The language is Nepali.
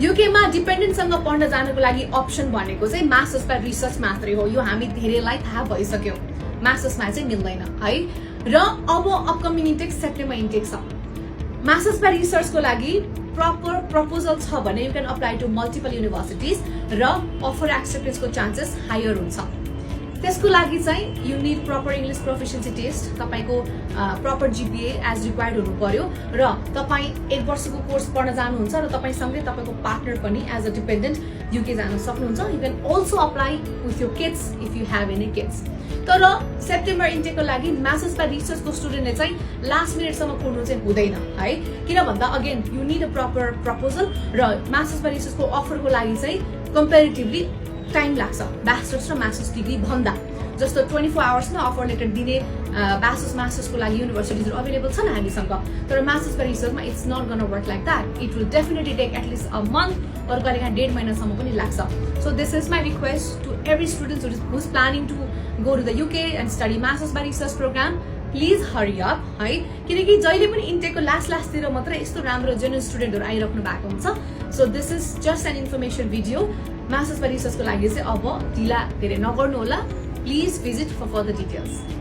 युकेमा डिपेन्डेन्टसँग पढ्न जानको लागि अप्सन भनेको चाहिँ मास्टर्स बाइ रिसर्च मात्रै हो। यो हामी धेरैलाई थाहा भइसक्यो, मास्टर्समा चाहिँ मिल्दैन है। र अब अपकमिङ इन्टेक सेप्टेम्बर इन्टेक छ। मास्टर्स बाइ रिसर्चको लागि प्रपर प्रपोजल छ भने you can apply to multiple universities र अफर एक्सेप्टेन्सको चान्सेस हायर हुन्छ। त्यसको लागि चाहिँ you need proper English proficiency test, तपाईको प्रपर जीपीए एज रिक्वायर्ड हुनु पर्यो र तपाईँ 1 वर्षको कोर्स पढ्न जानुहुन्छ र तपाईसँगै तपाईको पार्टनर पनि एज अ डिपेन्डेन्ट युके जान सक्नुहुन्छ। You can also apply with your kids if you have any kids. तर सेप्टेम्बर इन्टेकको लागि मास्टर्स बाइ रिसर्चको स्टुडेन्टले चाहिँ लास्ट मिनटसम्म कुर्नु चाहिँ हुँदैन है। किन भन्दा again you need a proper proposal र मास्टर्स बाइ रिसर्चको अफरको लागि चाहिँ कम्पेरिटिभली टाइम लाग्छ ब्याचलर्स र मास्टर्स डिग्री भन्दा। जस्तो 24 आवर्समा अफर लेटर दिने ब्याचलर्स मास्टर्सको लागि युनिभर्सिटिजहरू अभाइलेबल छन् हामीसँग, तर मास्टर्स बाइ रिसर्चमा it's not gonna work like that. It will definitely take at least a month or कहिलेकाहीँ 1.5 महिनासम्म पनि लाग्छ। So this is my request to every student who is planning to go to the UK and study masters by research program, please hurry up है। किनकि जहिले पनि इन्टेकको लास्टतिर मात्रै यस्तो राम्रो जेन्युन स्टुडेन्टहरू आइराख्नु भएको हुन्छ। So this is just an information video. Masters by रिसर्चको लागि चाहिँ अब ढिला धेरै नगर्नु होला। Please visit for further details.